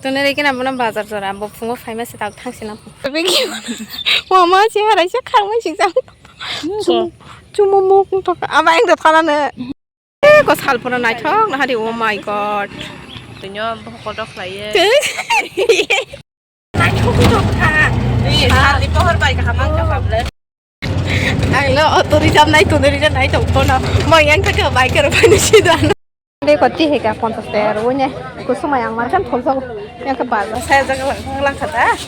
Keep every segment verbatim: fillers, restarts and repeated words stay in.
Tuni rikina bono bazar jora, bo phungo phaima se tak thangsi na. Mama se harai se khangma sing jang. Chumo muk tok. Aba eng dot khana ne. Ko sal pura naithok na hari, oh my god. Tunyo bo kotor khlaiye. Naithok tok kha. Ni sal ni pohor bai kaham ang ka pable. Ang lo auto reserve nai, tuni reserve nai tong kono. Mo yang thaka bike ro pani sidan. Dei ko ti heka ponchas taka ro ne. Ko sumai ang mar kan thoksa yang ka bazar. Saya jaga lang lang kha ta.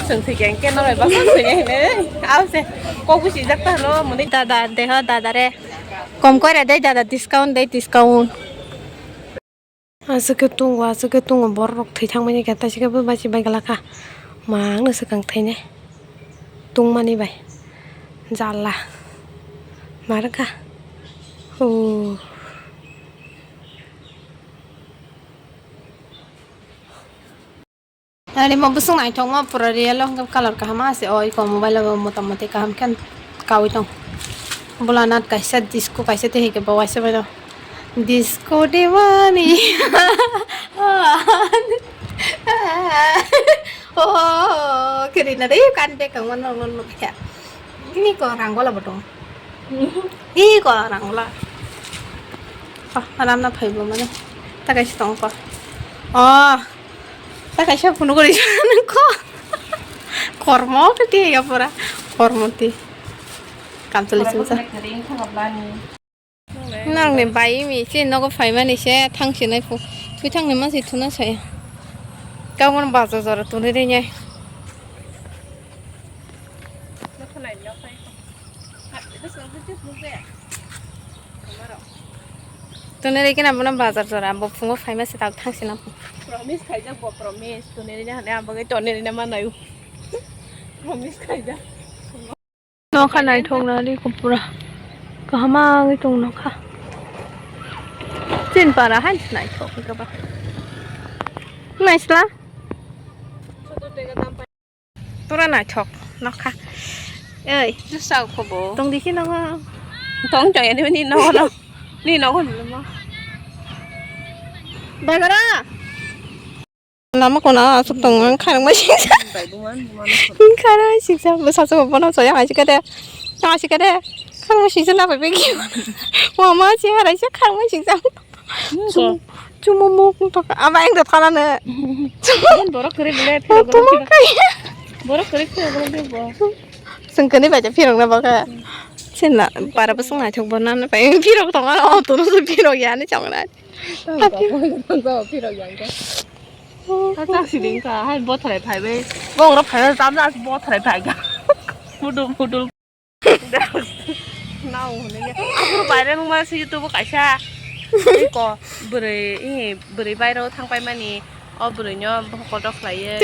Sung thik yang ke no ba sung ne. Au se. Ko bu si jak ta lo muni. Dada deho dada re. Kom kore dei dada, discount dei discount. Aswk khe tungo, aswk khe tungo, borok rok thwi thangmani khe taisike bo bachai bai glak kha. Mangno swkang thainai tungmani bai. Jala. Ma rwkha. Oh. Ani mo bwswk naithokma pura real o hwnkhe colour kaham ase, o iko mobile o motamoti kaham khe kaui tong. Bwla nat kaisa disco kaisa tei hwnkhe bo waisa baino disco dewani. Oh, khe rina dei kan bek ang mano nukya. Ini ko rang bola bo tong. Ih, ko rang la. Oh, aram na phai bo mane. Ta kaisa tong ko. Oh. Ta kaisa phunu gori ko. Kormo ke ti ya pura. Kormo ti. Kam choli sung sa. Nang ni bai mi se nogo phai mani se thang si nai phu. Thui thang ni ma si thuna sai. Ka mon ba jo jora tuni ri nyai. Tuni rikina bono bazar jora, bo phungo phaima se tak thangsi na. Promise khaijak bo, promise. Tuni rina hane abagwi toni rina manayu. Promise khaijak. Nokha naithok na ri ko pura. Kahama ngi tong nokha. Chin para hai naithok kaba. Naisla. Pura naithok nokha. Ei, jisao khobo. Tong dikhi nongo. Tong chaya ni ni nongo no. Ni nongo ni mo. Bazara. Lama kona asuk tong ang kharang ma singsa. Kharang ma singsa. Bo sasu bono soya hai sikade. Tang sikade. Kharang ma singsa na bai begi. Mama si harai se kharang ma singsa. Chumo muk tok. Aba eng dot khana ne. Borok kore bile. Borok kore bile bo. Sengkani baja phirok na baka. Sina para bwswk naithok bo nana pai phirok tongo, auto no phirok ya ni chong na. Tang ko, tang ko, phirok ya ni. Tang siding ka, hai bothrai phai bai. Bong ro phai tam na bothrai phai ga. Mudul mudul. Nau hone ya. Aku ro bai re mung ma si YouTube kaisa. Ko bwrwi, bwrwi bai ro thang pai mani. O bwrwi no bohok kotor khlaiye.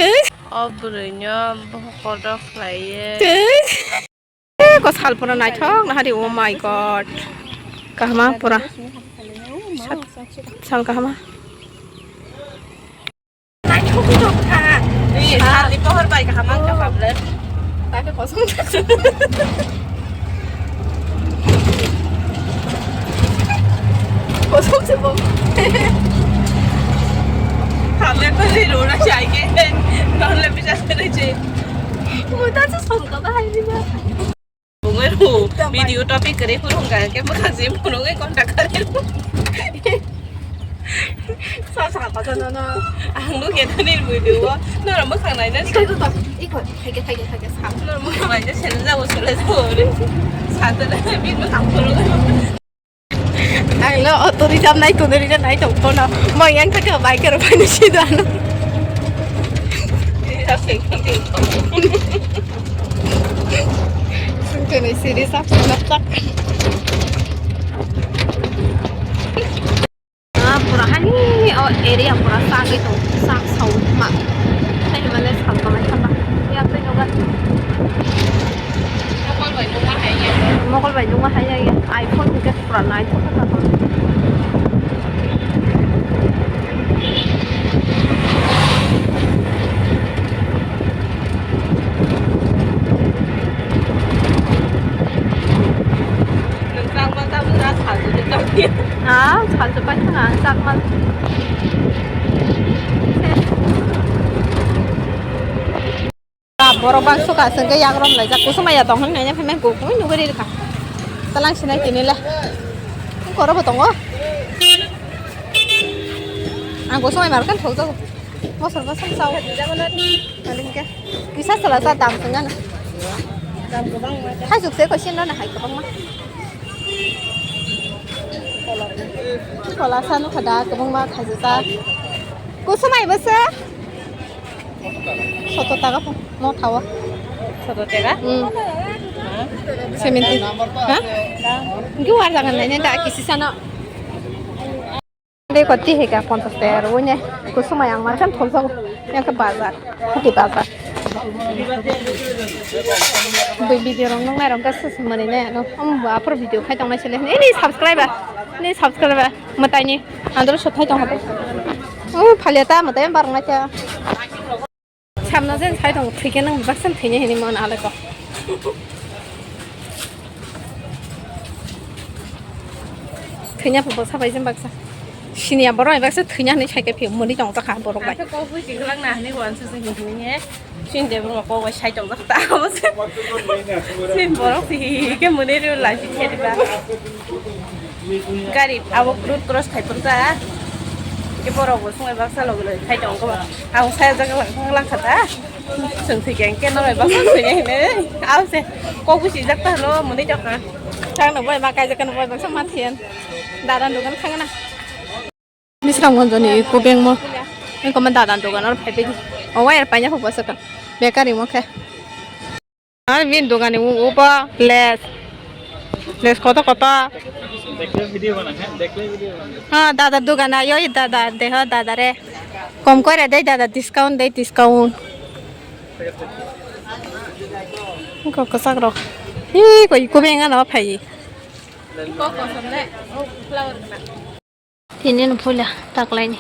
O bwrwi no bohok kotor khlaiye. Ko sal pura naithok na hari, oh my god. Kahama pura. Sal, sal kahama. Naithok tok kha. Ni sal ni pohor bai kaham ang ka pable. Ta khe kosong. Kosong se bo. Pable ko ni rona chai ke. Nonle bisa se re che. Mo ta se song ka bahai ni ba. Bungwe ru, video topic kare phuru hwnkha khe mwkhang se phunugwi contact kare ru. Sa sa kha no no. Ang nukya nini video o. Nora mwkhang naina. Iko iko iko. Iko thaike thaike thaike sa. Nora mwkhang naina sene jabo sene jabo re. Sa tele bin mwkhang phunugwi. Ang lo auto reserve nai, tuni reserve nai tong kono. Mo yang thaka bike ro phani sidano. Sungkene siri sak sak sak. Ah, pura hani o area pura sagwi tong, sak sawi ma. Tei himale sal kamai khaba. Ya tei noga. Mokol bai nungma hai ya. Mokol bai nungma hai ya. iPhone hingke pura naithok kha tong. Nang chakma tabuk na salsu de chakma. Ah, salsu pai thang ang chakma. Borok bang suka sengke yak rom laijak, kusuma ya tong hwn naina phaimai kuk nugwi ri rwkha. Talang sinai tini le. Koro bo tongo. Ang kusuma mar kan thok jago. Mosor bo sam sao. Ani hwnkhe kisa sala sa dam sengano. Dam kwbang ma. Hai suk se ko sin rana hai kwbang ma. Kola sa nukha da kwbang ma khaijajak. Kusuma ibo se. Soto taka po, mo thawa. Soto taka? Hmm. Seventy. Ha? Engke war jagan nai da kisi sano. De koti heka ponchas taka ro ne. Kusuma yang markan thol thol. Yang ke bazar. Hati bazar. Bui video rong nang nai rong ka sus mani ne. No, am apor video khai tong nai sele. Ni subscriber. Ni subscriber. Matai ni. Andro sothai tong hate. Oh, phalia ta matai barang nai ta. Samno jen sai tong, thwi khe nang baksa thwina hini mon alai ko. Thwina pho bwsa bai jen baksa. Siniya borok bai baksa thwina hini sai khe phi muni tong jakha borok bai. Ang khe kok bui chiklang na hini wan su se hini hini he. Sin de borok kok bai sai tong jakha ta. Sin borok si ke muni ru lai si thedi ba. Gari abo road cross khai purka. Ke borok bo sungai baksa logi logi khai tong ko. Ang saya jaga lang lang kha ta. Sung thik yang ke no bai baksa sung yang ne. Aw se. Ko bu si jak ta lo muni jak ka. Thang no bai ma kai jak no bai baksa ma thian. Dadan dukan khang na. Misrang gonjoni ko beng mo. Ko ma dadan dukan or phai pe. O wai er pa nya pho basa ka. Bekari mo khe. Ar bin dogani u-, ubo les. Les koto koto. Dekle video bana, ha? Dekle video bana. Ha, dada dogan ayo, dada, deho dada re. Kom kore dei dada, discount dei, discount. Ko kosak rok. Hi, ko iko benga na phai. Ko kosom le. Flower na. Tini no puila taklaini.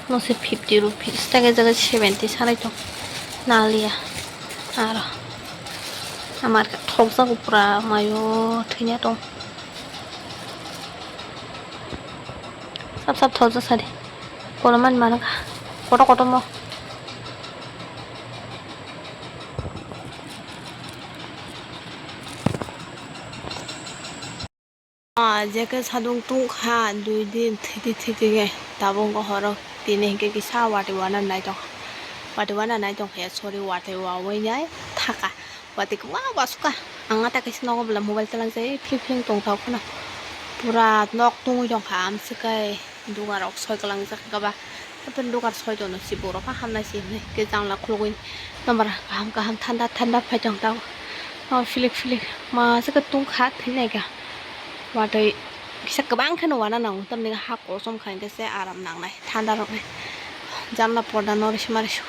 No se fifty rupees. Tei jaga seventy sanai tong. Naliya. Aro. Amar thokjago pura mayo thwina tong. Sap sap thokjak sadi. Kolomani manakha. Koto koto mo. Ah, je khe sadung tungkha, dui din thwidi thwidi khe tabuk horo tini hinkhe kisa watwi wana nai tongkha, watwi wana nai tongkha ya, sorry, watwi wawi nai thaka, watwi kwbangma wasukha. Ang ta kaisa nogo bwla mobile twlangjai philip philip tongthok phano, pura nok tungwi tongkha amswk kai. Dugar rok soi kwlangjak khe ba. Hapheno dugar soi tono si borok ha hamnai si hinwi khe jangla khulugwi nambar kaham kaham thanda thanda phai tong tao. O philik philik ma se khe tungkha thwinaikha. Watwi kisa kwbang kheno wana nango tamni ha kosom kha hinkhe se aram nangnai thanda roknai. Janla porda no risi ma risi.